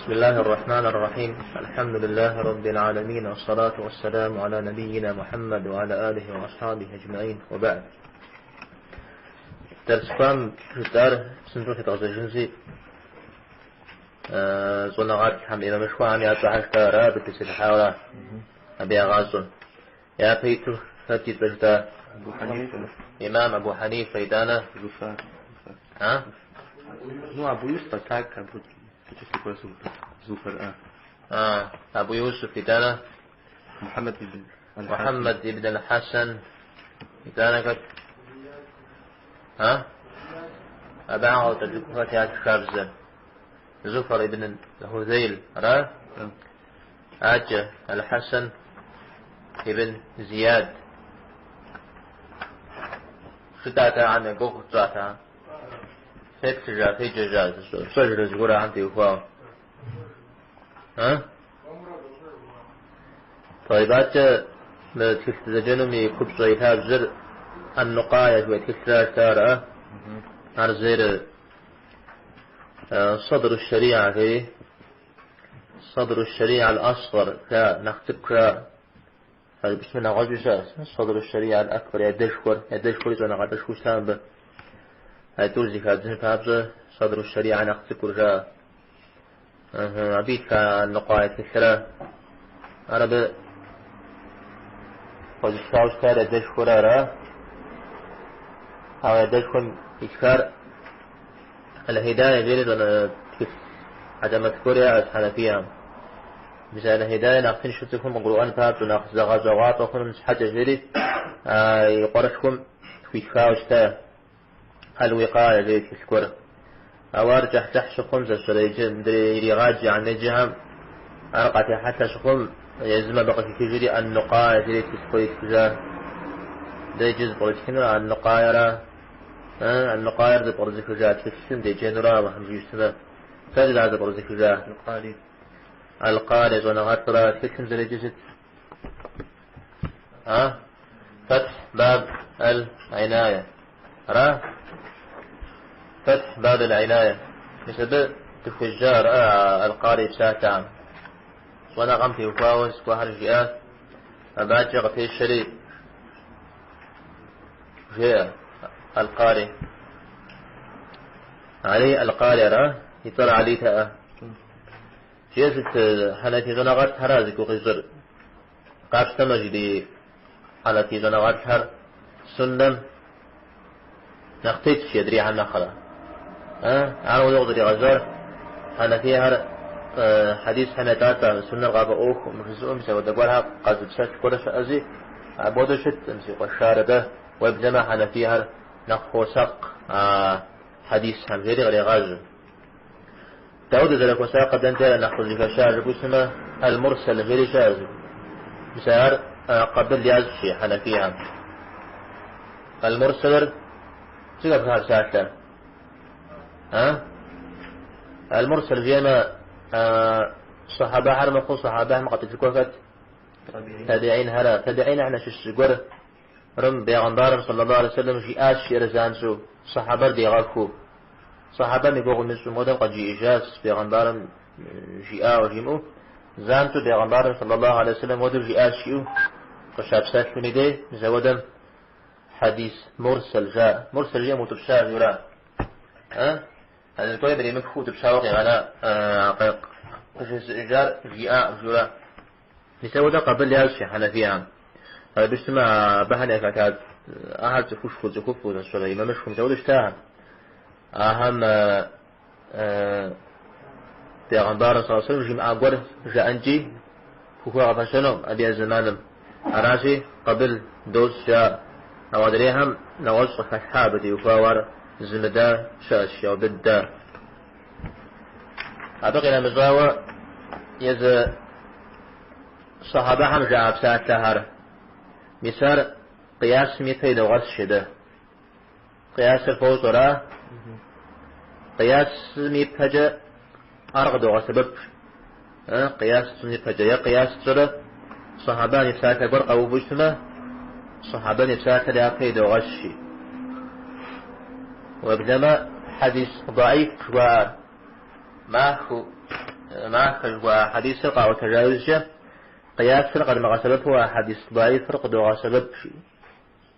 بسم الله الرحمن الرحيم. الحمد لله رب العالمين، والصلاة والسلام على نبينا محمد وعلى آله وأصحابه أجمعين، وبعد. Дерс кӏуам жытӏар псынщӏэу тедгъэзэжынщи, щӏэныгъэлӏхэм, имамышхуэхэм я цӏэхэр жытӏара, абы тепсэлъыхьауэ абы я гъащӏэм. Япэ иту хэт и цӏэ жытӏа? Абу Хьэнифэ. Имам Абу Хьэнифэ, итӏанэ? Зуфар. А? Ну, Абу Юсуф, а так, Абу Зуфар, а. А, Абу Юсуф, итӏанэ? Мухьэммэд ибн аль-Хьэсэн. Мухьэммэд ибн аль-Хьэсэн, итӏанэ хэт? А? Абыхэм къыкӏэлъыкӏуэу хэт ятх хабзэр? Зуфар ибн Хузейл, ара? Адэкӏэ Аль-Хьэсэн ибн Зияд. Жытӏат ахэм я гугъу тщӏат ахэм. Феплъыжа, феджэжа, фщӏэжрэ зыгуэр ахэм теухуауэ? А? طيب, адэкӏэ мы тхылъ дызэджэнум и купщӏэ и лъабжьэр Ан-Нукъая жыхуиӏэ тхылъращ, ара? Ар зейр Садр аш-Шариа жери, Садр аш-Шариа аль-Асгъар жа, нэхъ цӏыкӏу жа. Жыпӏэщтмэ нэгъуэщӏи щыӏэщ. Садр аш-Шариа аль-Акбар, ядэшхуэр, ядэшхуэри щӏэныгъэлӏышхуэу щыта мыбы. А тӏур зэхадзын папщӏэ Садр аш-Шариа нэхъ цӏыкӏур жа. Абы итха Ан-Нукъая тхылъра. Ар абы хуэзытхауэ щытар ядэшхуэр ара. Ауэ ядэшхуэм итхар Аль-Хидая жери тхылъ хьэлэмэт гуэр яӏэщ хьэнэфихэм. Мис Аль-Хидая нэхъ тыншу цӏыхум къыгурыӏуэн папщӏэ, нэхъ зэгъэщӏэгъуафӏэ хъуным щхьэкӏэ жери и къуэрылъхум хуитхауэ щыта Аль-Уикъая жери тхылъ гуэр. Ауэ ар кӏыхь-кӏыхь щыхъум, зэщэрэ иджы мыдрей иригъаджэхэм, еджэхэм ар къатехьэлъэ щыхъум, езым абы къыхихыжри Ан-Нукъая жери тхылъ гуэр итхыжа. Дэ иджы зыпкърытхынур Ан-Нукъаяра. Ан-Нукъаяр зэпкърызыхыжа тхылъым деджэнура, Алыхьым жиӏэу щытмэ. Хэт ар зэпкърызыхыжа? Аль-Къари. Аль-Къари щӏэныгъэлӏра тхылъым зэреджэр сыт? А? Фэтхь баб аль-Иная. Ара? Фэтхь баб аль-Иная. Мис абы дыхуежьа ара Аль-Къари и псалъэхэм. Щӏэныгъэм теухуауэ зыгуэрхэр жиӏа, абы адэкӏэ къыпещэри жеӏэ Аль-Къари. Али Аль-Къари ара? И цӏэр Алитэӏэ. Жиӏэр сыт хьэнэфий щӏэныгъэлӏхэр зи гугъу ищӏыр? Къапщтэмэ, жи ди хьэнэфий щӏэныгъэлӏхэр суннэм нэхъ тетщ адрейхэм нэхърэ. Ар ауэдэу къызэригъэжьар хьэнэфийхэр хьэдисхэм елӏалӏэ, суннэр къафӏэӏуэхукъым жызыӏэу мис апхуэдэ гуэрхэр къэзыпсэлъ гуэр щыӏэщи, апхуэдэу щыткъым си къуэшхэр атӏэ, уеблэмэ хьэнэфийхэр нэхъ хуосакъ а хьэдисхэм, жери кърегъажьэ. Дауэ дызэрыхуэсакъыр дэнкӏэ нэхъ къызыхэща жыпӏэу щытмэ, аль-мурсал жери щыӏэщ. Мис ар къабыл ящӏ жи хьэнэфийхэм. Аль-мурсалыр сыт абы псалъэр? А? Аль-мурсал жиӏэмэ, сахьабэхэр мыхъуу сахьабэхэм къакӏэлъыкӏуэ хэт? Табиинхэр. Табиинхэм ящыщ зыгуэр рым бегъымбарым саллаллаху алейхи вассалам жиӏащ жиӏэрэ занщӏэу, сахьабэр дигъэхуу. Сахьабэм и гугъу имыщӏу, модэм къыджиӏэжащ бегъымбарым жиӏауэ жимыӏэу, занщӏэу бегъымбарым саллаллаху алейхи вассалам уэдэу жиӏащ жиӏэу къыщапсэлъым и дей, мис ауэдэм хьэдис мурсал жаӏэ. Мурсал жиӏэм утӏыпща жиӏэура? А? А зыгуэрым иримыпхыу утӏыпщауэ къигъэна къыжезыӏэжар жиӏакъым жиӏэура? Мис ауэдэ къабыл ящӏ хьэнэфийхэм. Абы щытмэ, абыхэм яхэта ахэр цӏыхушхуэ, цӏыхуфӏу, зэщэрэ имамышхуэм мис ауэдэу щытахэм. Ахэм бегъымбарым саллаллаху алейхи вассалам жимыӏа гуэр жаӏэнкӏи пхухуэгъэфэщэнукъым абы я зэманым. Аращи, къабыл дощӏ жаӏэ. Ауэ адрейхэм нэгъуэщӏ къыхалъхьа абы теухуауэ ар зымыда щыӏэщ, яубыда. Абы къинэмыщӏауэ езы сахьабэхэм жаӏа псалъэхэр, мис ар къиясым ипэ идогъэщ жи дэ. Къиясыр фощӏэра? Къиясым ипэкӏэ ар къыдогъэсэбэп. Къияс тщӏын ипэкӏэ е къияс тщӏырэ сахьабэм и псалъэ гуэр къэуву щытмэ, сахьабэм и псалъэр япэ идогъэщ жи. Уеблэмэ хьэдис даиф жыхуаӏэр махыу. махэ жыхуаӏэ хьэдисыр къаӏуэтэжа иужькӏэ, къиясыр къэдмыгъэсэбэпу а хьэдис даифыр къыдогъэсэбэп, жи.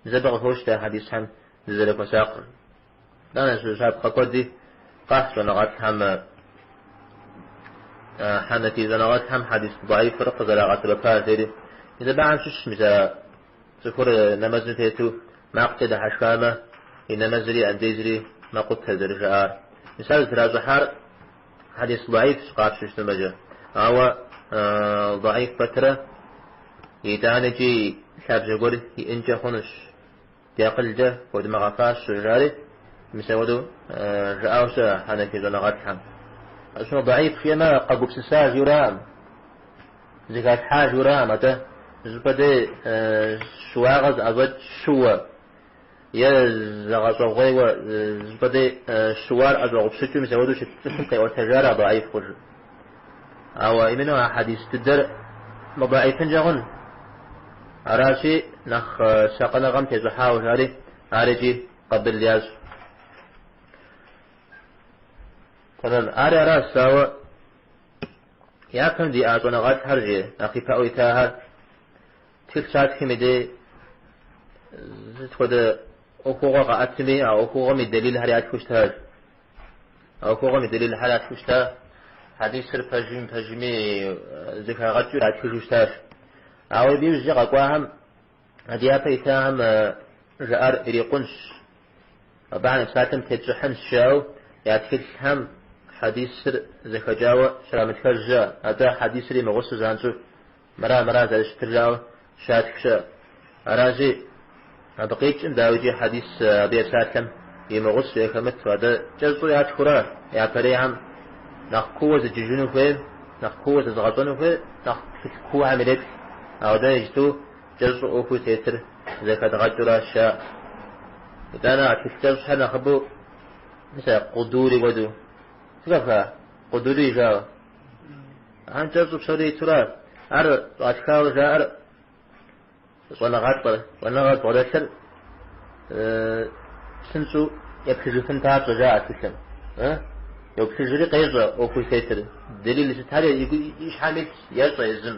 Мис абы къыхощ дэ хьэдисхэм дызэрыхуэсакъыр. Итӏанэ щапхъэ куэди къахь щӏэныгъэлӏхэм, хьэнэфий щӏэныгъэлӏхэм хьэдис даифыр къызэрагъэсэбэпа жери. Мис абыхэм щыщщ мис а цӏыхур нэмэзым тету макъкӏэ дыхьэшхамэ, и нэмэзри андезри мэкъутэ зэрыжаӏар. Мис ар зытращӏыхьар хьэдис даифщ къапщтэу щытмэкӏэ. Ауэ даиф пэтрэ итӏанэкӏи лъабжьэ гуэр иӏэнкӏэ хъунущ. Ди акъылкӏэ хуэдмыгъэфащэу жари, мис апхуэдэу жаӏауэ щыӏэ хьэнэфий щӏэныгъэлӏхэм. Ащыгъуэ даиф жиӏэмэ, къэгупсыса жиӏэураӏым, зэхалъхьа жиӏэураӏым, атӏэ зыщӏыпӏэ дей щыуагъэ зыӏэщӏэкӏ щыуэ е зэгъэщӏэгъуейуэ зыщӏыпӏэ дей щыуар ӏэщӏэгъупщыкӏыу мис апхуэдэу щыт цӏыхум къиӏуэтэжара даиф хъужыр. Ауэ именно а хьэдис дыдэр мыдаифынкӏэ хъун. Аращи, нэхъ сакъыныгъэм тещӏыхьауэ жари, ар икӏи къабыл ящӏ. Тэмэм, ари аращ, ауэ япэм диӏа щӏэныгъэлӏхэр жи, нэхъ ипэӏуэ итахэр тхылъ щатхым и дей сыт хуэдэ ӏуэхугъуэ къаӏэтми, а ӏуэхугъуэм и дэлилхэр ятхыу щытащ. А ӏуэхугъуэм и дэлилхэр ятхыу щыта, хьэдисыр пэжми мыпэжми зэхагъэкӏыу ятхыжу щытащ. Ауэ абы иужькӏэ къэкӏуахэм, ди япэ итахэм жаӏар ирикъунщ, абыхэм я псалъэм тетщӏыхьынщ жаӏэу я тхылъхэм хьэдисыр зэхэкӏауэ щрамытхэж щыӏэ, атӏэ хьэдисыр имыгъусэу занщӏэу мыра, мыра зэрыщытыр жаӏэу щатх щыӏэ. Аращи, абы къикӏым, дауикӏи, хьэдис абы я псалъэм имыгъусэу е хэмыту, атӏэ кӏэщӏу ятхыурэ япэрейхэм нэхъ кууэ зыджыжыну хуейм, нэхъ кууэ зэзыгъэщӏэну хуейр нэхъ тхылъ куухэм иреплъ. Ауэ дэ иджыту кӏэщӏу ӏуэхуу тетыр зэхэдгъэкӏыурэ щыӏэ. Итӏанэ а тхылъ кӏэщӏхэр нэхъыбэу, мис а Къудури хуэдэу. Зэхэфха? Къудури жаӏэу. Ахэр кӏэщӏу псори итура. Ар щӏатхауэ жаӏэр щӏэныгъэлӏыр, щӏэныгъэ зыбгъэдэлъыр псынщӏэу еплъыжыфын папщӏэ жаӏэ тхылъым. Йоплъыжри къещӏэ ӏуэхуу зытетыр. Дэлил сытхэр и щхьэм илъщ, ещӏэ езым.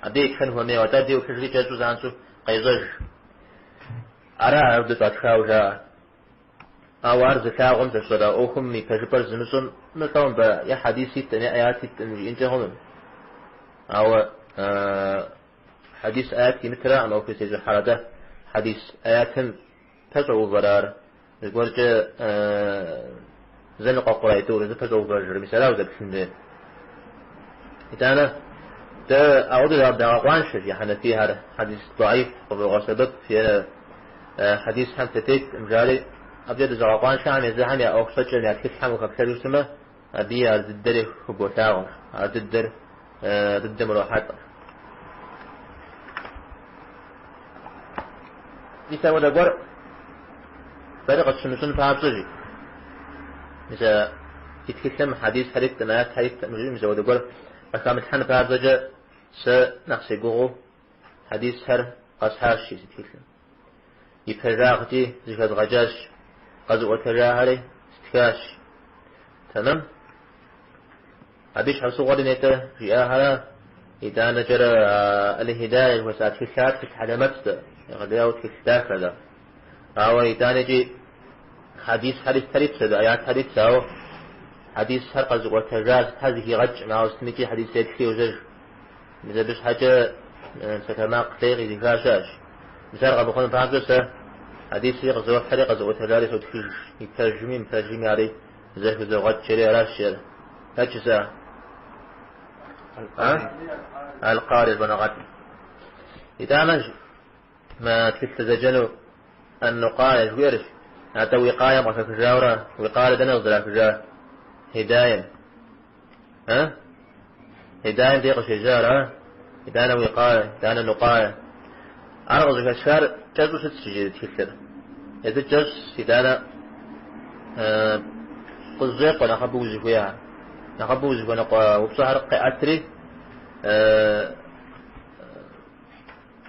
Абы итхэн хуэмейуэ, атӏэ абы йоплъыжри кӏэщӏу занщӏэу къещӏэж. Ара апхуэдэу щӏатхауэ жаӏэ. Ауэ ар зылъагъум зыщӏэрэ ӏуэхум и пэжыпӏэр зымыщӏэм мыр лӏо мыбы е хьэдис иткъым, е аят иткъым жиӏэнкӏэ хъуну. Ауэ хьэдис аят имытраӏым ӏуэхур зытещӏыхьар, атӏэ хьэдис аятым пэщӏэувэрэ ар зыгуэркӏэ зэныкъуэкъурэ итӏур зэпэщӏэувэжрэ, мис ара узэплъын хуейр. Итӏанэ дэ ауэдэу дагъэкъуаншэщ и хьэнэфийхэр хьэдис даиф къывогъэсэбэп е хьэдисхэм фытеткъым жари, абыкӏэ дызыгъэкъуаншэхэм езыхэм я ӏуэху щӏэкӏэм, я тхылъхэм ухэплъэжу щытмэ, абыи ар дыдэри хыболъагъуэ, ар дыдэр дыдэм урохьэлӏэ. Мис апхуэдэ гуэр дэри къытщымыщӏын папщӏэ, жи. Мис а ди тхылъым хьэдисхэр иткъым, аятхэр иткъым, жи, мис апхуэдэ гуэр къыхамылъхьэн папщӏэкӏэ сэ нэхъ сегугъуу хьэдисхэр къэсхьащ, жи, си тхылъым. И пэжагъкӏи зэхэзгъэкӏащ, къэзыӏуэтэжахэри стхащ. Тэмэм? Абы и щхьэусыгъуэри нетӏэ жиӏахьэрэ, итӏанэкӏэрэ Аль-Хидая жыхуэсӏа тхылъхэр тхылъ хьэлэмэтщ, егъэлеяуэ тхылъ дахэщ. Ауэ итӏанэкӏи хьэдисхэр итхэр итщ абы, аятхэр итщ, ауэ хьэдисхэр къэзыӏуэтэжа сытхэр зэхигъэкӏкъым, ауэ сытмикӏи хьэдис етхри йожьэж. Мис абы щхьэкӏэ псалъэмакъ лей къизыха щыӏэщ. Мис ар къэмыхъун папщӏэ сэ хьэдисри къызохьри къэзыӏуэтэжари сотхыж, и пэжми мыпэжми ари зэхызогъэкӏ жери аращ жиӏэр. Хэт жызыӏа? Аль-Къари щӏэныгъэлӏ. Итӏанэ мы тхылъ дызэджэну Ан-Нукъая жыхуиӏэрщ. Атӏэ уикъаем къыхэхыжауэрэ, уикъаер дэнэ къыздрахыжа? Хидаем. А? Хидаем дей къыщежьар, а? Итӏанэ уикъая, итӏанэ нукъая. Ар къыщӏыхэсхар кӏэщӏу щытщ иджы тхылъыр. Езыр кӏэщӏщ, итӏанэ къызэщӏекъуэ нэхъыбэу узыхуейхэр. Нэхъыбэу узыхуэныкъуэ упщӏэхэр къеӏэтри,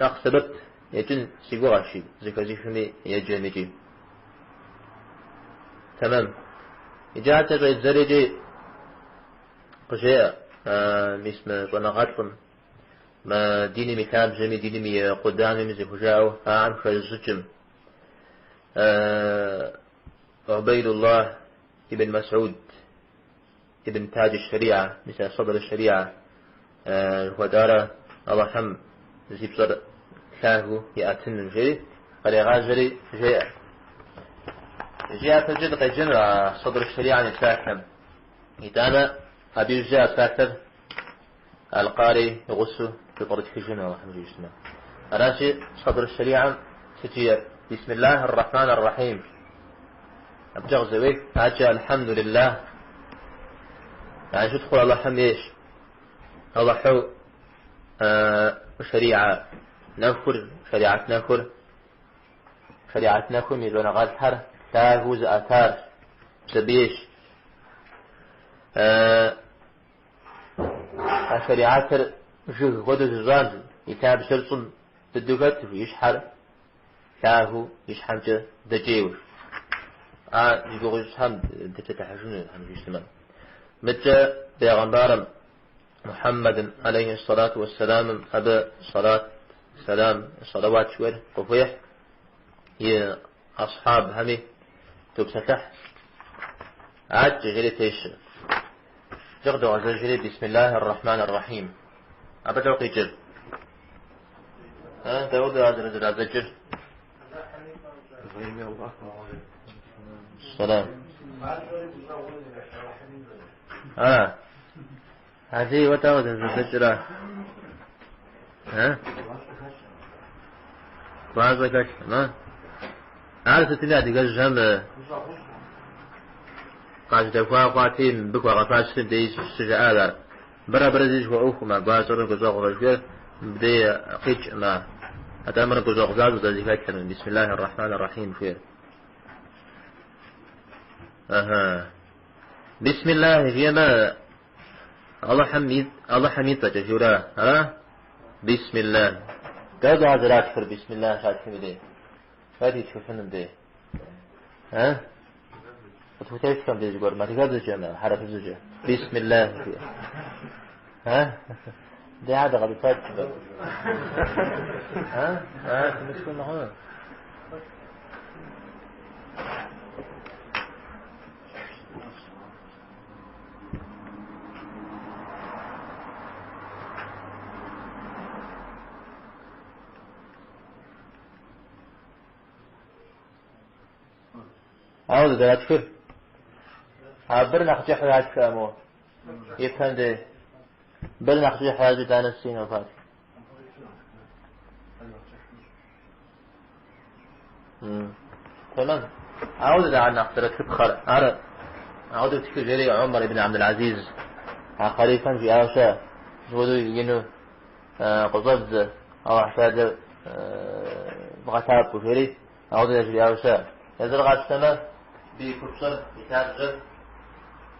нэхъ сэбэп екӏын си гугъэщ зэхэзыхми еджэм икӏи. Тэмэм. Иджы адэкӏэ щӏедзэри икӏи къыжеӏэ. Мис мы щӏэныгъэлӏым, мы диным и лъабжьэми, диным и къудамэми зыхужаӏэу ахэм хэзыщӏыкӏым. Убайдуллах ибн Масуд ибн Тадж аш-Шариа, мис а Садр аш-Шариа жыхуэтӏара Алыхьым зи пщӏэр лъагэу иӏэтыну жери кърегъажьэри жеӏэ. Иджы япэкӏэ дыкъеджэну а Садр аш-Шариам и псалъэм. Итӏанэ абы иужькӏэ а псалъэр Аль-Къари и гъусэу зэпкърытхыжыну Алыхьым жиӏэщтмэ. Аращи, Садр аш-Шариам сыт жиӏэр? Бисмиллахь ар-Рахман ар-Рахим. Абыкӏэ къызэӏуех, адэкӏэ Алхьэмдулиллах. Яни щытхъур Алыхьым ейщ. Алыхьу шариа нэхур, шариат нэхур, шариат нэхум и щӏэныгъэлӏхэр лъагэу зыӏэтар абы ейщ. А шариатыр жыг хуэдэу зыщӏам и лъабжьэр щӏым быдэу хэту, и щхьэр лъагэу и щхьэмкӏэ дэкӏейуэ. А зи гугъу ищӏхэм дытепсэлъыхьыжыну Тхьэм жиӏэщтмэ. Мыдкӏэ бегъымбарым Мухьэммэдым алейхи сэлату уэссэламым абы сэлат, сэлам, салават жыхуиӏэр къыхуехь и асхьабхэми топсэлъыхь. Адэкӏэ жери пещэ. Иджы къыдогъэзэжри Бисмиллахь ар-Рахман ар-Рахим. Абы дауэ къикӏыр? Дауэ ар зэрызэрадзэкӏыр? Сэлам. А, Алий, уэ дауэ зэрызэбдзэкӏыра? А? Гуащӏэ хэлъкъым, а? Ар сытми адыгэжьхэм къажьэдэхуа хъуати, мыбы хуагъэфащэри мыбдеж щыжаӏар ар. Мыбырэ абырэ зыри зэхуэӏуэхукъым, а гуащӏэрэ гущӏэгъурэ жыхуиӏэр мыбдеж къикӏкъым ар. Атӏэ мыр гущӏэгъу защӏэщ зэрызэхэлъыр, Бисмиллахь ар-Рахман ар-Рахим жыхуиӏэр. Аха. Бисмиллахь жиӏэмэ, Алыхьым и Алыхьым и цӏэкӏэ жиӏэура, ара? Бисмиллахь. Дауэ ар зэратхыр бисмиллахь щатхым и дей? Хэт итхыфын мыбдей? А? Къытхутетхэ мыбдей зыгуэр, адыгэбзэкӏэ, хьэрыпыбзэкӏэ. Бисмиллахь жиӏэ. А? Дэ ар дыгъэдыфэт. А? А, сымытхыу мыхъуну. Ауэ зэратхыр абыр нэхъ кӏыхьу ятхыр мо ипэм дей. Быр нэхъ кӏыхьу ятх итӏанэ син хуатх. Тэмэм. Ауэ ар нэхъ зэрытхыпхъэр ар ауэдэу тхы жери Умар ибн Абдул-Азиз а хъалифэм жиӏауэ щыӏэ. Апхуэдэу ину къыщӏэвдзэ, Алыхь Тэхьэлэр бгъэлъапӏэу жери ауэдэу яжриӏауэ щыӏэ. Езыр къапщтэмэ, абы и купщӏэр, и лъабжьэр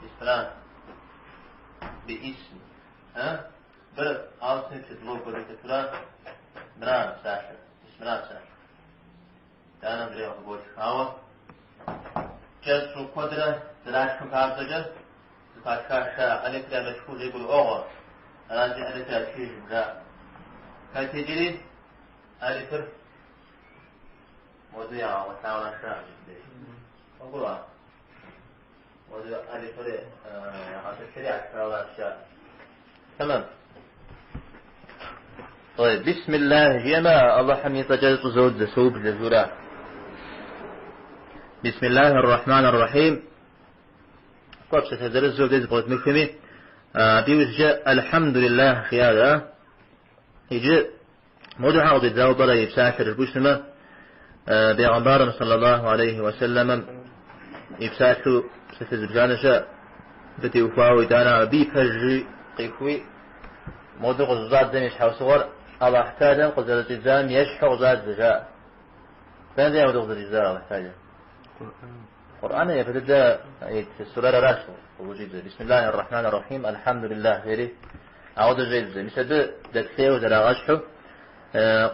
мис мыра, биисм. Мыр ауэ сытми предлог хуэдэу хэтура, мыра псалъэр, мис мыра псалъэр. Итӏанэ мыдрей къыгуотх. Ауэ кӏэщӏу куэдрэ зэратхым папщӏэкӏэ зэпатха щыӏэ алифыр ямытхыу жери гурыӏуэгъуэ, аращи алифыр ятхыжым жаӏэ. Хэт иджыри алифыр моду ягъэгъуэлъауэ щыӏэ мыбдеж. Къыбгурыӏуа? Моду алифыр ягъэтӏылъри ятхауэ щыӏэ. Тэмэм. طيب بسم الله жиӏэмэ Алыхьым и цӏэкӏэ щӏызодзэ, соублэ жура. بسم الله الرحمن الرحيم. Кӏуэ псалъэ зырызу абдеж зэпкърыдмыхми, абы иужькӏэ Алхьэмдулиллах жиӏащ, а? Иджы моду щхьэ къыщӏидзауэ пӏэрэ и псалъэр жыпӏэу щытмэ, бегъымбарым саллаллаху алейхи уэсэлэмэм и псалъэу псалъэ зыбжанэ щыӏэ, абы теухуауэ итӏанэ абы и пэжри къихуи, моду къызыщӏадзэм и щхьэусыгъуэр Аллахь Тэхьэлэм къызэрыщӏидзам ещхьу къыщӏадзэ, жаӏэ. Дэнэ дей апхуэдэу къызэрыщӏидзар Аллахь Тэхьэлэм? Къурӏэным япэ дыдэ ит сурэр аращ къызыщӏидзэр. Бисмиллахь ар-Рахман ар-Рахим, Алхьэмдулиллах жери ауэдэу щӏедзэ. Мис абы дэплъейуэ зэрагъэщхьу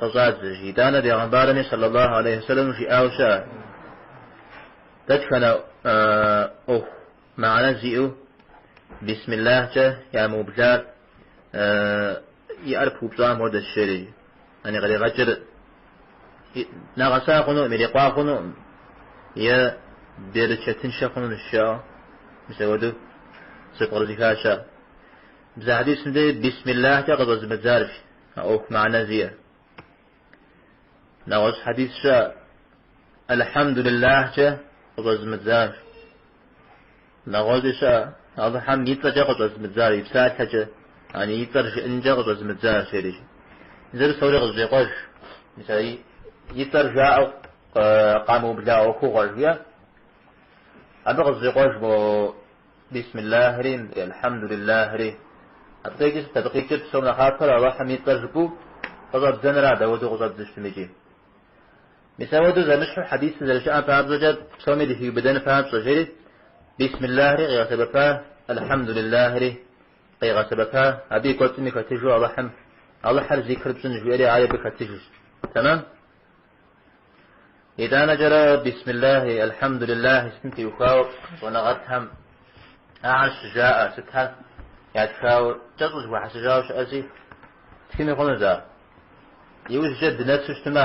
къыщӏадзэ. Итӏанэ бегъымбарми саллаллаху алейхи вассалам жиӏауэ щыӏэ. Дэтхэнэ ӏуэху мыхьэнэ зиӏэу Бисмиллахькӏэ ямыублар и ӏэр пыупщӏам хуэдэщ, жери. Ани къригъэкӏыр нэгъэса хъунукъым, ирикъуа хъунукъым, е берычэтыншэ хъунущ, жаӏэу, мис апхуэдэу зэпкърызыха щыӏэ. Бзэ хьэдисым де бисмиллахькӏэ къыщӏэзымыдзарщ а ӏуэху мыхьэнэ зиӏэр. Нэгъуэщӏ хьэдис щыӏэ, Алхьэмдулиллахькӏэ къыщӏэзымыдзарщ. Нэгъуэщӏи щыӏэ, Алыхьым и цӏэкӏэ къыщӏэзымыдзар, и псалъэкӏэ, ани и цӏэр жыӏэнкӏэ къыщӏэзымыдзарщ, жери. Зыр псори къызэщӏекъуэж, мис а и цӏэр жаӏэу къамыубла ӏуэхугъуэр, жиӏэ. Абы къызэщӏекъуэж мо Бисмиллахьри, Алхьэмдулиллахьри. Абы къикӏыр сыт? Абы къикӏыр псом нэхъапэр Алыхьым и цӏэр жыпӏэу къыщӏэбдзэнра, дауэдэу къыщӏэбдзэу щытми икӏи. Мис ауэдэу зэмыщхьу хьэдисыр зэрыщыӏэм папщӏэкӏэ псоми дыхиубыдэн папщӏэ, жери Бисмиллахьри къигъэсэбэпа, Алхьэмдулиллахьри къигъэсэбэпа, абы и кӏуэцӏми хэтыжу Алыхьым, Алыхьыр зикр пщӏын жиӏэри ари абы хэтыжщ. Тэмэм? Итӏанэкӏэрэ Бисмиллахьи, Алхьэмдулиллахьи сытым теухуауэ щӏэныгъэлӏхэм ахэр щыжаӏэ, сытхэр ятхауэ, кӏэщӏу зэхуэхьэсыжауэ щыӏэщи, тхыми хъунущ ар. Иужькӏэ дынэсу щытмэ,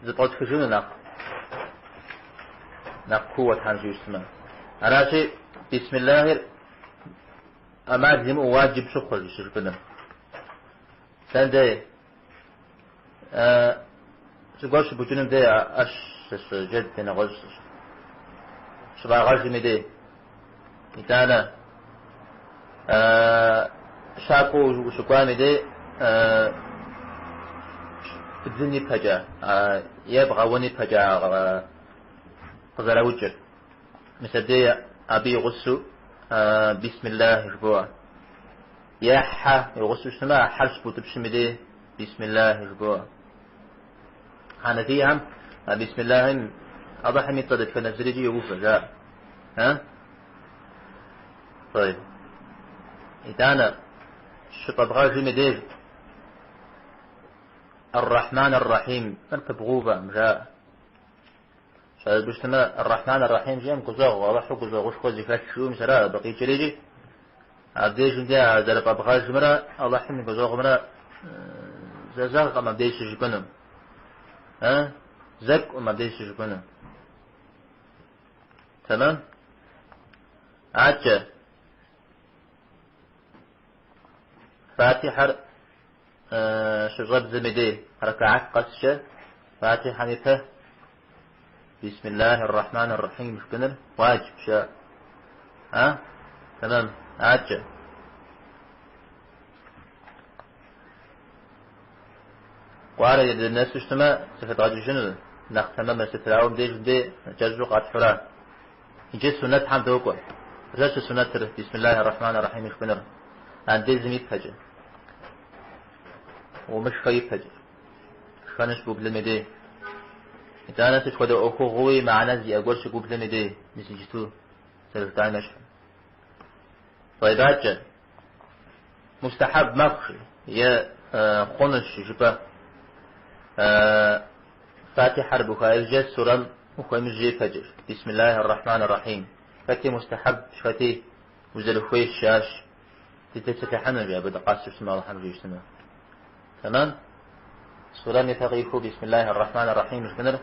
зэпкърытхыжыну нэхъ нэхъ кууэ тхьэм жиӏэу щытмэ. Аращи, Бисмиллахьир ӏэмал имыӏэу уаджиб щыхъур щыжыпӏэныр. Сэнэ дей зыгуэр щыбукӏынум дей ӏэщ джэд е нэгъуэщӏ щыфӏагъэжым и дей. Итӏанэ щакӏуэ ущыкӏуам и дей бдзын ипэкӏэ е бгъэуэн ипэкӏэ къызэраукӏыр. Мис абдей абы и гъусэу бисмиллахь жыбоӏэ. Е хьэ и гъусэу щытмэ, а хьэр щыбутӏыпщым и дей бисмиллахь жыбоӏэ. Хьэнэфийхэм а бисмиллахьым Алыхьым и цӏэ дэтхэнэ зырикӏи йоувэ, жаӏэ. А? طيب. Итӏанэ, щыфӏэбгъэжым и деж Ар-Рахман Ар-Рахим мыр пыбгъэувэкъым, жаӏэ. Щӏалэ щытмэ, Ар-Рахман Ар-Рахим жиӏэм гущӏэгъу, Алыхьу гущӏэгъушхуэ зыхэлъ жиӏэу мис ара абы къикӏыр икӏи. Абдежым де а зэрыфӏэбгъэжымрэ Алыхьым и гущӏэгъумрэ зэзэгъкъым абдеж щыжыпӏэну. Зэкӏукъым абдеж щыжыпӏэну. Тэмэм? Адэкӏэ Фатихьэр щыщӏэбдзэм и дей рэкаат къэскӏэ Фатихьэм ипэ Бисмиллахи ррахьмани ррахьим жыпӏэныр уаджибщ. А? Тэмэм. Адэкӏэ. Кӏуарэ дынэсу щытмэ, зэхэдгъэкӏыжыну нэхъ тэмэмыр сытыр, ауэ мыбдеж дей кӏэщӏу къэтхьурэ. Иджы суннэтхэм докӏуэ. Зэ суннэтыр Бисмиллахи ррахьмани ррахьим жыпӏэныр андезым ипэкӏэ. Умышхэ ипэкӏэ. Шхэныр щыбублэм и дей. Итӏанэ сыт хуэдэ ӏуэхугъуи мыхьэнэ зиӏэ гуэр щыбублэм и дей, мис иджыту зэрыжытӏам ещхьу. طيب адэкӏэ, мустахьэб мэхъу е хъунущ жыпӏэ. Фатихьэр буха иужькӏэ сурэм ухуемыжьэ ипэкӏэ. Бисмиллахи ррахьмани ррахьим. Хэти мустахьэб, хэти узэрыхуейщ жаӏащ. Дытепсэлъыхьынущ абы дыкъэсу щытмэ, Алыхьым жиӏэу щытмэ. Тэмэм? Сурэм ипэ къихуэу Бисмиллахи ррахьмани ррахьим жыпӏэныр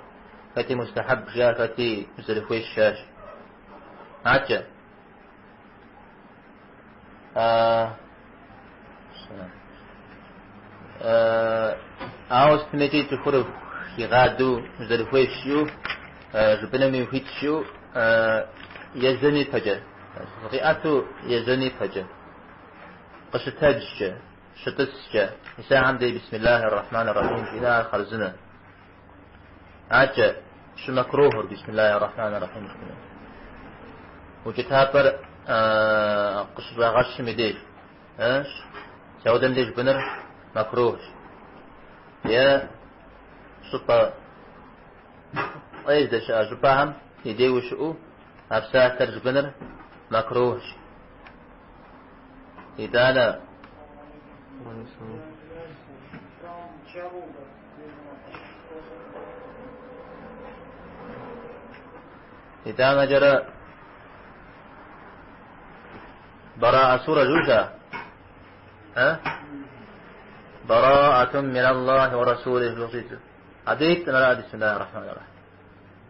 хэти мустахьэб жаӏэ, хэти узэрыхуейщ жаӏащ. Адэкӏэ. Ауэ сытми икӏи цӏыхур хигъадэу узэрыхуейщ жиӏэу, жыпӏэнуми ухуитщ жиӏэу ежьэн ипэкӏэ, зыкъиӏэту ежьэн ипэкӏэ, къыщытэджкӏэ, щытӏыскӏэ, мис ахэм дей Бисмиллахи ррахьмани ррахьим жиӏэныр ар хъарзынэ. Адэкӏэ щымэкрухыр Бисмиллахи ррахьмани ррахьим жыпӏэныр. Укӏытапӏэр къыщыщӏагъэщым и деж. Мис ауэдэм деж жыпӏэныр мэкрухщ. Е щӏыпӏэ фӏей здэщыӏэ щӏыпӏэхэм и дей ущыӏэу а псалъэр жыпӏэныр мэкрухщ. Итӏанэ итӏанэкӏэрэ Бара'a сурэ жуща? А? Бара'атун мин Аллахи ва расулихи жущӏидзу. Абы иткъым ара бисмиллахи рахмани рахим.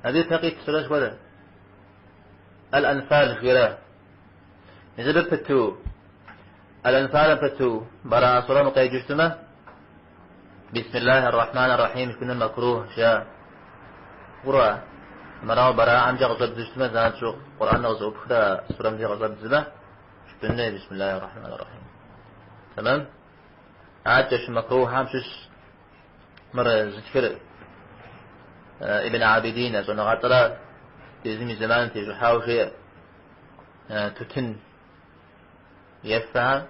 Абы ипэ къит сурэ сыт хуэдэ? Аль-Анфал жиӏэрэ. Мис абы пыту, Аль-Анфалым пыту Бара'a сурэм укъеджэу щытмэ, Бисмиллахи рахмани рахим жыпӏэныр макрух жа. Ура. Мырауэ Бара'амкӏэ къыщӏэбдзэу щытмэ, занщӏэу Къурӏэныр къызэӏупхрэ сурэмкӏэ къыщӏэбдзэмэ, жыпӏэн хуей Бисмиллахи рахмани рахим. Тэмэм? Адэкӏэ щымакрухьэм щыщ мыр зытхыр Ибн Абидин щӏэныгъэлӏрэ езым и зэманым тещӏыхьауэ жеӏэ. Тутын ефэхэр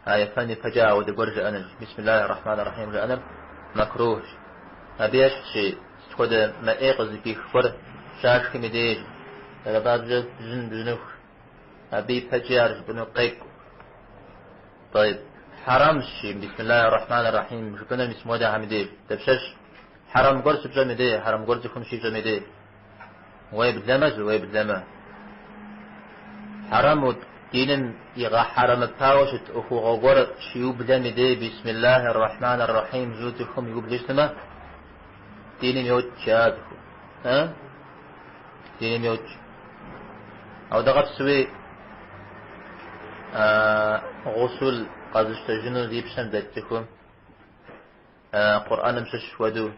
а ефэн ипэкӏэ ауэдэ гуэр жаӏэныр, Бисмиллахи рахмани рахим жаӏэныр макрухщ. Абы ещхьщи, сыт хуэдэ мэ ӏей къызыпих гуэр щашхым и деж, зэрыбабжьэ бжьын бжьыныху, абы ипэкӏи ар жыпӏэну къекӏу. Тӏэйб, хьэрэмщ, Бисмиллахи рахмани рахим жыпӏэныр мис мыуэдэхэм и деж. Дапщэщ хьэрэм гуэр щыпщӏэм и деж, хьэрэм гуэр цӏыхум щищӏэм и деж. Уеблэмэ, жи, уеблэмэ. Хьэрэму диным игъэхьэрэмыпауэ щыт ӏуэхугъуэ гуэр щиублэм и дей Бисмиллахи ррахьмани ррахьим жиӏэу цӏыхум иублэу щытмэ, диным йокӏ, жаӏэ цӏыху. Э? Диным йокӏ. Ауэдэ къабзэуи гъусул къэзыщтэжыну зи пщэм дэт цӏыхум Къурӏэным щыщ хуэдэу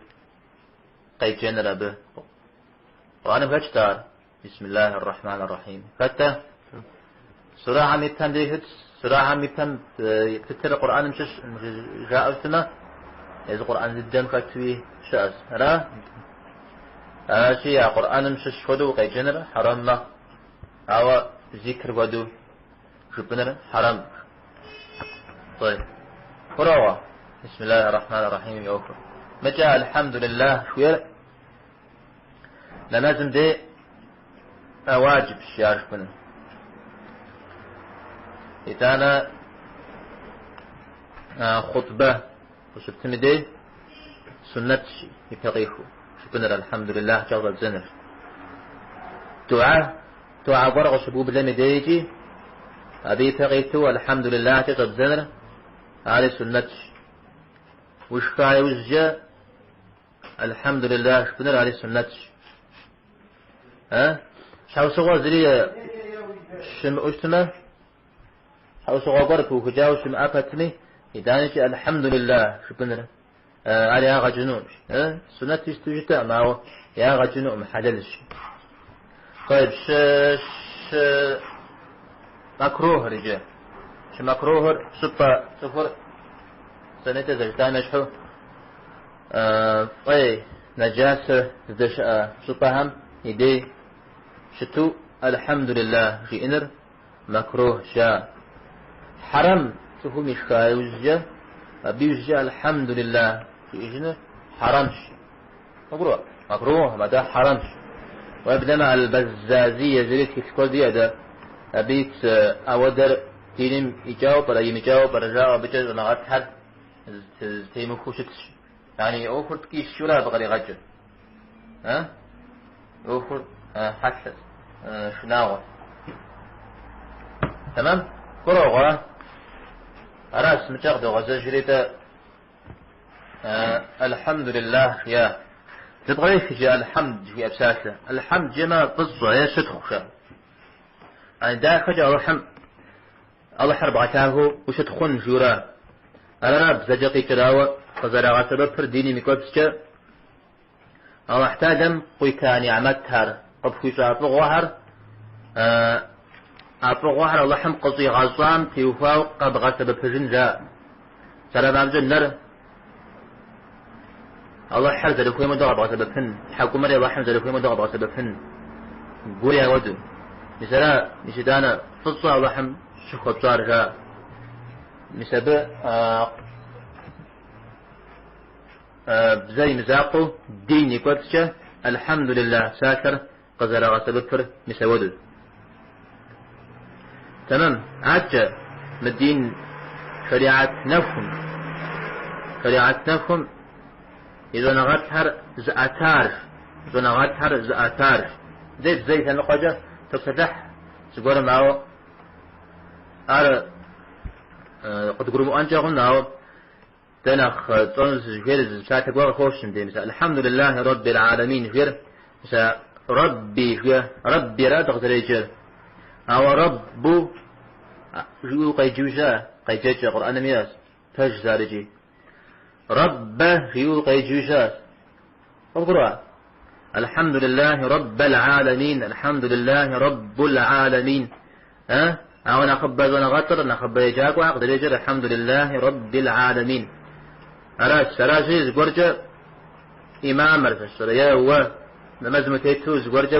къеджэныр абы. Къурӏэным хэтщ ар. Бисмиллахи ррахьмани ррахьим. Хэт-тӏэ? Сурэхэм и пэм деж хэтщ. Сурэхэм и пэм пытыр Къурӏэным щыщ жаӏэу щытмэ, езы Къурӏэн дыдэм хэтуи щыӏэщ. Ара? Аращи, а Къурӏэным щыщ хуэдэу укъеджэныр хьэрэм мэхъу. Ауэ зикр хуэдэу жыпӏэныр хьэрэм. Тӏэйб. Гурыӏуэгъуэ? Бисмиллахи ррахьмани ррахьим и ӏуэхур. Мыкӏэ Алхьэмдулиллах жыхуиӏэр нэмэзым дей уаджибщ ар жыпӏэныр. Итӏанэ хъутбэ къыщыптым и дей суннэтщ ипэ къихуэу жыпӏэныр Алхьэмдулиллахкӏэ къыщӏэбдзэныр. Дуа Дуа гуэр къыщыбублэм и дейкӏи, абы ипэ къиту Алхьэмдулиллахькӏэ щӏэбдзэныр, ари суннэтщ. Ушха иужькӏэ Алхьэмдулиллах жыпӏэныр ари суннэтщ. Э? Щхьэусыгъуэ зыри щымыӏэу щытмэ, щхьэусыгъуэ гуэр пыухыкӏауэ щымыӏэ пэтми, итӏанэкӏи Алхьэмдулиллах жыпӏэныр ар ягъэ кӏынукъым. Суннэту щыту жытӏэкъым, ауэ ягъэ кӏынукъым, хьэлэлщ. Тӏэйб, щы макрухыр иджы. Щы макрухыр щӏыпӏэ цӏыхур сэнэтэ зэрыжытӏам ещхьу фӏей нэджасэ здэщыӏэ щӏыпӏэхэм и дей щыту Алхьэмдулиллах жиӏэныр макрух жаӏэ. Хьэрэм цӏыхум ишха иужькӏэ, абы иужькӏэ Алхьэмдулиллах жиӏэжыныр хьэрэмщ. Къыбгурыӏуа? Макрухкъым, атӏэ хьэрэмщ. Уеблэмэ Аль-Баззазие жери тхылъ куэд иӏэ дэ. Абы ит ауэдэр диным икӏауэ пӏэрэ, имыкӏауэ пӏэрэ жаӏэу абыкӏэ щӏэныгъэлӏхэр зэтемыхуэу щытщ. Яни и ӏуэхур ткӏийщ жиӏэурэ абы къригъэкӏыр. ӏуэхур хьэлъэщ, шынагъуэщ. Тэмэм? Гурыӏуэгъуэ? Аращ, мыкӏэ къыдогъэзэжри дэ Алхьэмдулиллах жиӏа. Зэпкърых иджы Алхьэмд жиӏэ псалъэ. Алхьэмд жиӏэмэ фӏыщӏэ е щытхъу жаӏэ. Ани дахэкӏэ Алыхьым Алыхьыр бгъэлъагэу ущытхъун жиӏэурэ. Арара бзэкӏэ къикӏыр, ауэ къызэрагъэсэбэпыр диным и кӏуэцӏкӏэ Алыхь Тэхьэлам къуита нигьмэтхэр, къыпхуищӏа фӏыгъуэхэр, а фӏыгъуэхэр Алыхьым къыщӏигъэщӏам теухуауэ къэбгъэсэбэпыжын жаӏэ. Псалъэм папщӏэ нэр Алыхьыр зэрыхуейм хуэдэу къэбгъэсэбэпын, тхьэкӏумэри Алыхьым зэрыхуейм хуэдэу къэбгъэсэбэпын, гури ауэдэу. Мис ара, мис итӏанэ фӏыщӏэ Алыхьым щыхуэпщӏар жаӏэ. Мис абы Бзэ имызакъуэу дин и кӏуэцӏкӏэ Алхьэмдулиллах псалъэр къызэрагъэсэбэпыр мис ауэдэу. Тэмэм, адэкӏэ мы дин шэриӏэт нэхум, шэриӏэт нэхум и щӏэныгъэлӏхэр зыӏэтар, щӏэныгъэлӏхэр зыӏэтар. Дэ бзэ и лъэныкъуэкӏэ топсэлъыхь зыгуэрым, ауэ. Ар къыдгурымыӏуэнкӏэ хъун, ауэ дэ нэхъ тщӏэну сызыхуейр зы псалъэ гуэр къыхощ мыбдеж. Мис Алхьэмдулиллахи Роббил Аламин жиӏэр, мис Робби жиӏэ, Роббира дыкъызэреджэр. Ауэ Роббу жиӏэу къеджэу щыӏэ, къеджэкӏэ Къурӏэным иӏэщ, пэжщ ар икӏи. Роббэ жиӏэу къеджэу щыӏэщ. Къывгурыӏуа? Алхьэмдулиллахи Роббил Аламин, Алхьэмдулиллахи Роббул Аламин. Ауэ нэхъыбэ щӏэныгъэлӏыр, нэхъыбэ еджакӏуэхэр къызэреджэр Алхьэмдулиллахи Роббил Аламин. Аращ, аращи зыгуэркӏэ имамыр, сщӏэрэ, е уэ нэмэзым утету зыгуэркӏэ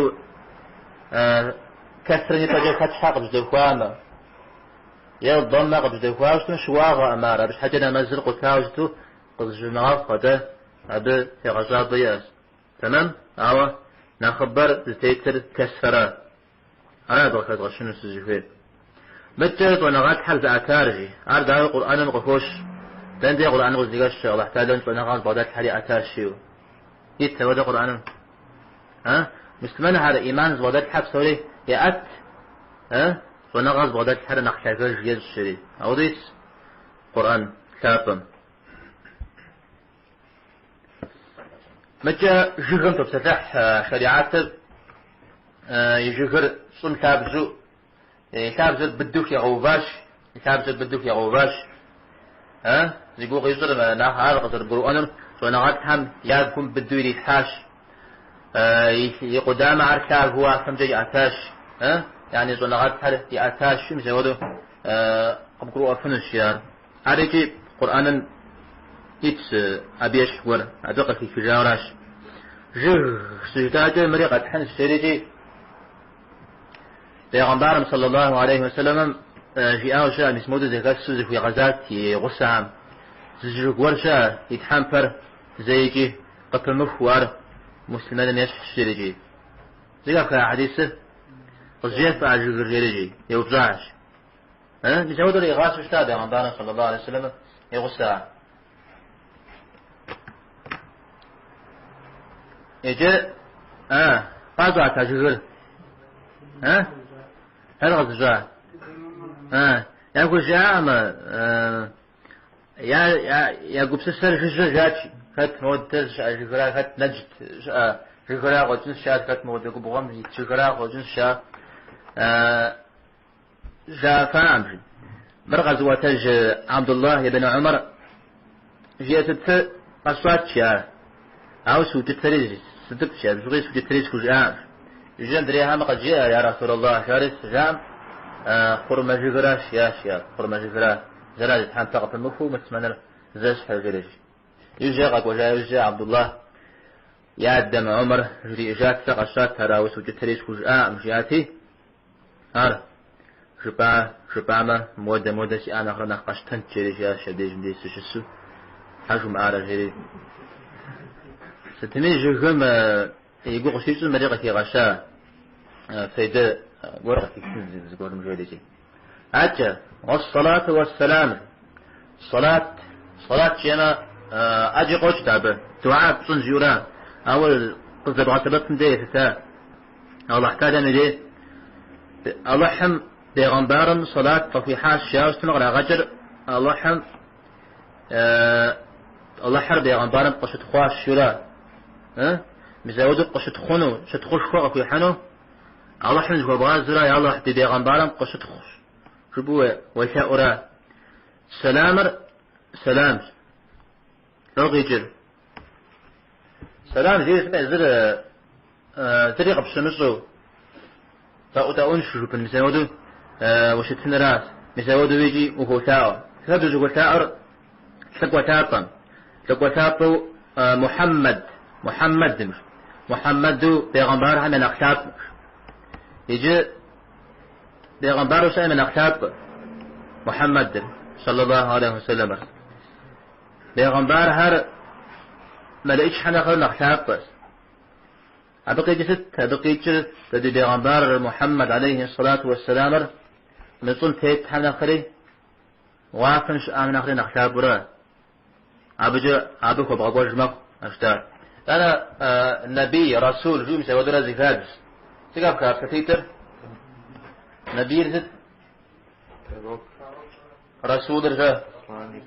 кэсрэм и пӏэкӏэ фэтхьэ къыбжьэдэхуамэ, е дэммэ къыбжьэдэхуауэ щытмэ, щыуагъэкъым ар, абы щхьэкӏэ нэмэзыр къутауэ щыту къызыщымыгъэхъу, атӏэ абы тегъэщӏапӏэ иӏэщ. Тэмэм, ауэ нэхъыбэр зытетыр кэсрэра. Ара абы къыхэзгъэщыну сызыхуейр. Мыдкӏэ щӏэныгъэлӏхэр зыӏэтар, жи. Ар дауи Къурӏэным къыхощ. Дэнэ дей Къурӏэным къыздыхэщыр, Алыхь Тэхьэлэм щӏэныгъэ зыбгъэдэлъхэр иӏэтащ, жиӏэу. Ит апхуэдэ Къурӏэным? А? Муслъымэнхэр, ӏиман зыбгъэдэлъхэр псори еӏэт, а? Щӏэныгъэ зыбгъэдэлъхэр нэхъ лъагэж ещӏ, жери. Апхуэдэу итщ Къурӏэн лъапӏэм. Мыдкӏэ жыгым топсэлъыхь шэригӏэтыр, и жыгыр щӏым лъабжьэу, и лъабжьэр быдэу хигъэуващ, и лъабжьэр быдэу хигъэуващ. Зи гугъу ищӏыр нэхъ ар къызэрыбгурыӏуэнур щӏэныгъэлӏхэм я гум быдэу ирилъхьащ, и къудамэхэр лъагэу уафэмкӏэ иӏэтащ, яни щӏэныгъэлӏхэр иӏэтащ, мис апхуэдэу къыбгурыӏуэфынущ ар. Ар икӏи Къурӏэным итщ абы ещхь гуэр, абы къыхихыжауэращ. Жыг щыжытӏакӏэ мыри къэтхьынщ, жери икӏи Бегъымбарым саллаллаху алейхи вассаламым жиӏауэ щыӏэ, мис модэу зэхэсу зыхуигъэзат и гъусэхэм. Зы жыг гуэр щыӏэ, и тхьэмпэр зэикӏи къыпымыхуу ар муслъымэным ещхьщ, жери икӏи. Зэхэфха хьэдисыр? Къызжефӏэ а жыгыр, жери икӏи, еупщӏащ. Мис апхуэдэу игъасэу щыта Бегъымбарым саллаллаху алейхи вассаламым и гъусэхэм. Иджы, къащӏат а жыгыр? Хэт къэзыщӏа? Яхужаӏэмэ, я гупсысэр жыжьэ жач. Хэт модэ щыӏэ жыгыра, хэт Нэджд щыӏэ жыгыра къыщӏэкӏынщ жаӏат, хэт модэ губгъуэм ит жыгыра къыщӏэкӏынщ жаӏат. Жаӏэфаӏым, жи. Мыр къэзыӏуэтэж Абдуллах ибн Умар жиӏэ сыт сэ къэсщӏат, жи ар. Ауэ сыукӏытэри сыцӏыкӏут, жи, абы щыгъуи сыукӏытэри схужыӏакъым. Иджы андрейхэм къыджеӏэ, я Расулаллах, жари щыжаӏэм, хъурмэ жыгыращ, жиӏащ, жи ар, хъурмэ жыгыра, зэра зи тхьэмпэ къыпымыхуу муслъымэныр зэщхьыр, жери. Иужькӏэ къэкӏуэжа иужькӏэ Абдуллах и адэм Умар жриӏэжат, сэ къэсщӏат ар, ауэ сыукӏытэри схужыӏакъым, жиӏати, Ар жыпӏа, жыпӏамэ, модэ, модэ сиӏа нэхърэ нэхъ къэсщтэнт, жери жиӏащ абдежым деж сыщысу. Щхьэ жумыӏарэ, жери. Сытми жыгым и гугъу щищӏым мыри къыхигъэща фейдэ гуэр къыхихын зыгуэрым жери икӏи. Адэкӏэ, уэссалату уэсселам. Салат, салат жиӏэмэ, ӏэджи къокӏт абы, дуа пщӏын жиӏэура, ауэ къыздэбгъэсэбэпым де елъыта. Алыхь Тэхьэлам и дей Алыхьым бегъымбарым сэлат къыхуихьащ жаӏэу щытмэ кърагъэкӏыр Алыхьым Алыхьыр бегъымбарым къыщытхъуащ жиӏэура. Мис апхуэдэу къыщытхъуну, щытхъушхуэ къыхуихьыну Алыхьым зыхуэбгъазэурэ, я Алыхь, ди бегъымбарым къыщытхъущ, жыпӏэу уелъэӏура. Сэламыр сэламщ. Лӏо къикӏыр. Сэлам жиӏэу щытмэ, езыр зыри къыпщымыщӏу, бэӏутӏэӏуншэу жыпӏэн, мис апхуэдэу ущытыныращ, мис апхуэдэу икӏи ухуолъаӏуэ. Хэт ущӏыхуэлъаӏуэр? Лӏыкӏуэ лъапӏэм. Лӏыкӏуэ лъапӏэу Мухьэммэд, Мухьэммэдым, Мухьэммэду бегъымбархэм я нэхъ лъапӏэщ. Иджы бегъымбару щыӏэм я нэхъ лъапӏэ Мухьэммэдыр, саллаллаху алейхи вассаламыр. Бегъымбархэр мэлэӏичхэм нэхърэ нэхъ лъапӏэщ. Абы къикӏыр сыт? Абы къикӏыр дэ ди бегъымбар Мухьэммэд алейхи сэлату уэсселамыр мы щӏым тетхэм нэхъри, уафэм щыӏэм нэхъри нэхъ лъапӏэура. Абыкӏэ абы хуэбгъэкӏуэж мэхъу ащтар. Итӏанэ набий, расул жиӏэу мис апхуэдэурэ зэхабз. Зэхэфха псалъитӏыр? Набийр сыт? Пророк. Расулыр щэ? Посланник.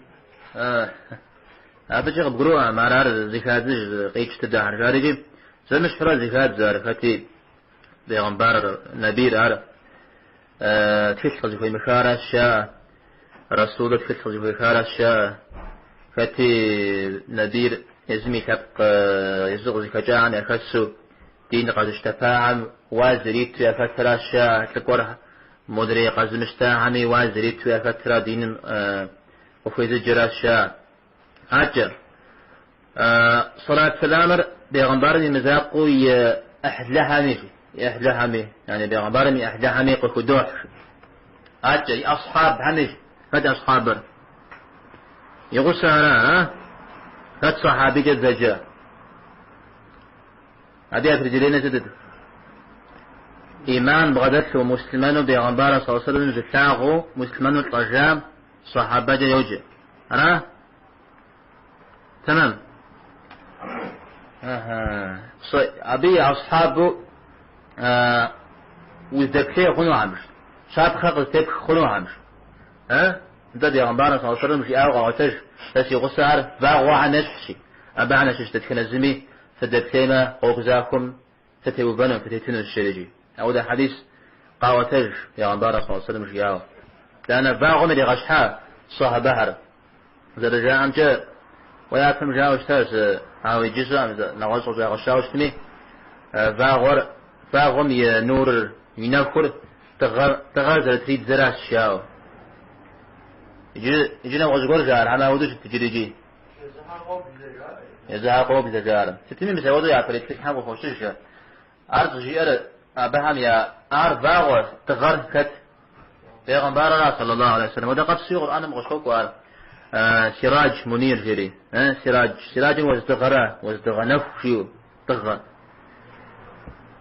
Абыкӏэ къыбгурыӏуэм, ар ар зыхадзыж къикӏ дыдэхэр жари икӏи зэмыщхьурэ зыхадз ар хэти бегъымбарыр, набир ар тхылъ къызыхуемыхаращ жаӏэ, расулыр тхылъ къызыхуехаращ жаӏэ, хэти набир езым и лъэпкъ езыр къызыхэкӏахэм яхэсу дин къэзыщтэпахэм уаз ириту яхэтыращ жаӏэ, лӏыкӏуэр модрей къэзымыщтахэми уаз ириту яхэтыра диным къыхуезыджэращ жаӏэ. Адэкӏэ, сэлат сэламыр бегъымбарым и мызакъуэу и ӏыхьлыхэми, и ӏыхьлыхэми, яни бегъымбарым и ӏыхьлыхэми къыхудохь. Адэкӏэ, и асхьабхэми, хэт асхьабыр? И гъусэхэр ара? Хэт сахьабикӏэ дызэджэ? Абы и определение сытыт? Иман бгъэдэлъу муслъымэну бегъымбар саллаллаху алейхи вассалам зылъагъуу муслъымэну лӏэжам сахьабэкӏэ йоджэ. Ара? Тэмэм. Абы и асхьабу уздэплъей хъунухэм, щапхъэ къызытепх хъунухэм. Нтӏэ бегъымбарым саллаллаху алейхи вассалам жиӏауэ къагъуэтэж, сэ си гъусэхэр вагъуэхэм ещхьщи, абыхэм ящыщ дэтхэнэ зыми фыдэплъеймэ, гъуэгу захуэм фытеувэну, фытетынущ, жери икӏи. Ауэдэ хьэдис къаӏуэтэж бегъымбарым саллаллаху алейхи вассалам жиӏауэ. Итӏанэ вагъуэм иригъэщхьа сахьабэхэр зэрыжаӏэмкӏэ, уэ япэм жаӏэу щытащ, ауэ иджы щыӏэм нэгъуэщӏ къыщӏагъэщауэ щытми, вагъуэр, вагъуэм и нурыр, и нэхур дыгъэр, дыгъэр зэрытридзэращ жаӏэу. Иджы, иджы нэгъуэщӏ гуэр жаӏэр, хьэмэ ауэдэу щыт иджыри икӏи. Езыхэр къоблэ жаӏэр. Сытми мис ауэдэу япэрей тхылъхэм къыхощыж. Ар щӏыжиӏэр абыхэм я ар вагъуэ дыгъэр хэт? Бегъымбарра саллаллаху алейхи вассалам. Ауэдэ къабзэуи Къурӏэным къыщокӏуэ ар. Сирадж мунир жери. Сирадж, сираджыр уэздыгъэра, уэздыгъэ нэху жиӏэу, дыгъэ.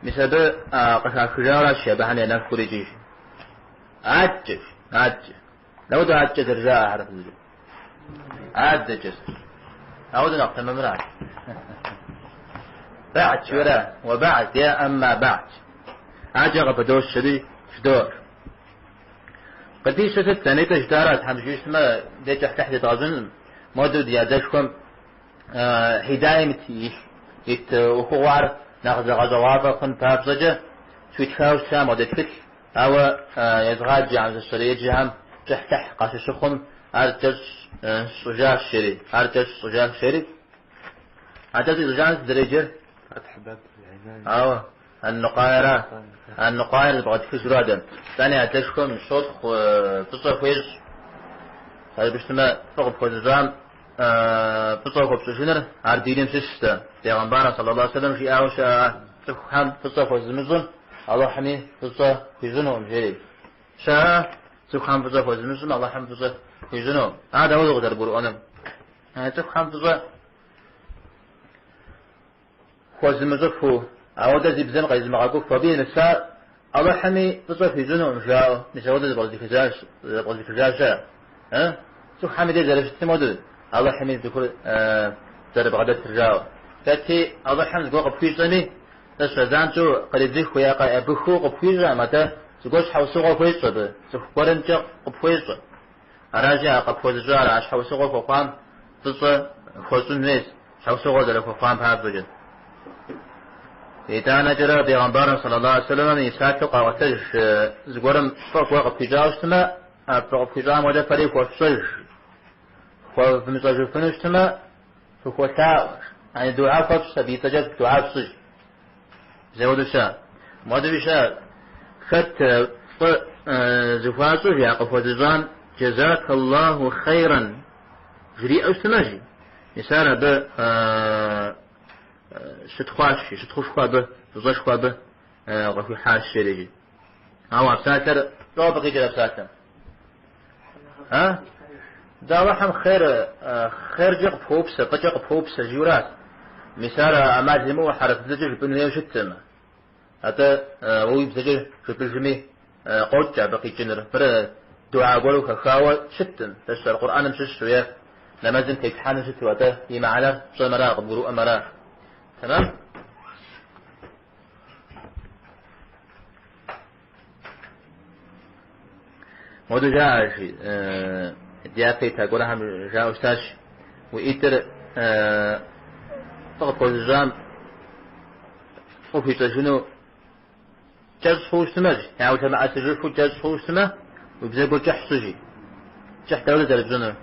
Мис абы къыхахыжаращ абыхэм я нэхур икӏи. Адэкӏэ, адэкӏэ. Дауэдэу адэкӏэ зэрыжаӏэ хьэрыпыбзэкӏэ? Адэкӏэ. Ауэдэу нэхъ тэмэмыра? Бәгьд жиӏэрэ? Уэ бәгьд е амма бәгьд. Адэкӏэ къыпыдощэри жыдоӏэр. Къыдищэ сыт анитӏэ жытӏара Тхьэм жиӏэу щытмэ, дэ кӏыхьлъыхь зедгъэщӏынкъым. Модэу ди адэшхуэм хьидаем ит ӏуэхугъуэхэр нэхъ зэгъэщӏэгъуафӏэ хъун папщӏэкӏэ схуитхауэ щыта модэ тхылъ. Ауэ езгъаджэхэм, зыщэреджэхэм кӏыхьлъыхь къащыщыхъум, ар кӏэщӏ сщӏыжащ, жери, ар кӏэщӏ сщӏыжащ, жери. А кӏэщӏ ищӏыжам сыт зэреджэр? Фэтхь баб аль-иная. Ауэ, Ан-Нукъаяра, Ан-Нукъаяр зыбгъэтхыжурэ адэ. Итӏани адэшхуэм щотхъу, фӏыщӏэ хуещӏ. Абы щытмэ, фӏы къыпхуэзыщӏам фӏыщӏэ хуэпщӏыжыныр ар диным щыщщ дэ. Бегъымбарым саллаллаху алейхи вассалам жиӏауэ щыӏэ цӏыхухэм фӏыщӏэ хуэзымыщӏым Алыхьми фӏыщӏэ хуищӏынукъым, жери. Щыӏэ цӏыхухэм фӏыщӏэ хуэзымыщӏым Алыхьым фӏыщӏэ хуищӏынукъым. Ар дауэ къызэрыбгурыӏуэнур? Цӏыхухэм фӏыщӏэ хуэзымыщӏыфу, ауэдэ зи бзэм къезымыгъэкӏуфу, абы емысар Алыхьми фӏыщӏэ хуищӏынукъым, жаӏэу, мис ауэдэ зэпкърызыхыжа щыӏэ. Цӏыхухэм и деж зэрыщытым хуэдэу, Алыхьми цӏыхур зэрыбгъэдэтыр жаӏэу. Хэти Алыхьым зыгуэр къыпхуищӏэми, Тӏэщэ занщӏэу къридзыхыу е къеӏэбыхыу къыпхуищӏэкъым, атӏэ зыгуэр щхьэусыгъуэ хуещӏ абы, цӏыху гуэрымкӏэ къыпхуещӏэ. Аращи, а къыпхуэзыщӏар, а щхьэусыгъуэ хуэхъуам фӏыщӏэ хуэщӏын хуейщ, щхьэусыгъуэ зэрыхуэхъуам папщӏэкӏэ. Итӏанэкӏэрэ бегъымбарым саллаллаху алейхи вассалам и псалъэу къаӏуэтэж зыгуэрым фӏы гуэр къыпхуищӏауэ щытмэ, а фӏы къыпхуищӏам хуэдэ фэри хуэфщӏэж. Хуэвмыщӏэжыфыну щытмэ, фыхуэлъаӏуэ, яни дугьэ хуэфщӏ, абы и цӏэкӏэ дугьэ фщӏыж. Зэуэду щыӏэ. Модуи щыӏэ. Хэт фӏы зыхуащӏыр жи, а къыхуэзыщӏам джазакаллаху хъейрэн жриӏэу щытмэ, жи. Мис ар абы щытхъуащ, жи, щытхъушхуэ абы, фӏыщӏэшхуэ абы къыхуихьащ, жери, жи. Ауэ а псалъэр, лӏо абы къикӏыр а псалъэм? А? Да Алыхьым хъер, хъеркӏэ къыпхуэупсэ, фӏыкӏэ къыпхуэупсэ жиӏэуращ. Мис ар ӏэмал имыӏэу хьэрыпыбзэкӏэ жыпӏэн хуейуэ щыткъым. Атӏэ уэ уи бзэкӏэ жыпӏэжми къокӏ абы къикӏыныр. Мыр дуа гуэру хэхауэ щыткъым. Дэщэр Къурӏэным щыщу е нэмэзым теплъхьэну щыту, атӏэ и мыхьэнэр пщӏэмэра, къыбгурыӏуэмэра. Тэмэм? Модэу жаӏэ, жи, дяпэ ита гуэрхэм жаӏэу щытащ, уи ӏитӏыр фӏы къыпхуэзыщӏам фӏы хуищӏэжыну кӏэщӏ хъууэ щытмэ, жи, я улъэмыӏэсыжыфу кӏэщӏ хъууэ щытмэ, уи бзэгур кӏыхь щӏы, жи. Кӏыхь дауэ зэрыпщӏынур?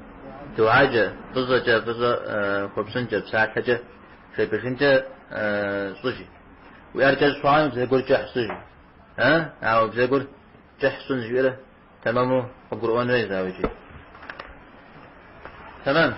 Дугьэкӏэ, фӏыщӏэкӏэ, фӏыщӏэ хуэпщӏынкӏэ, псалъэкӏэ жепӏэжынкӏэ щӏы, жи. Уи ӏэр кӏэщӏ хъуамэ, уи бзэгур кӏыхь щӏы, жи. Ауэ бзэгур кӏыхь щӏын жиӏэрэ тэмэму къыбгурыӏуэн хуейщ, дауикӏи. Тэмэм.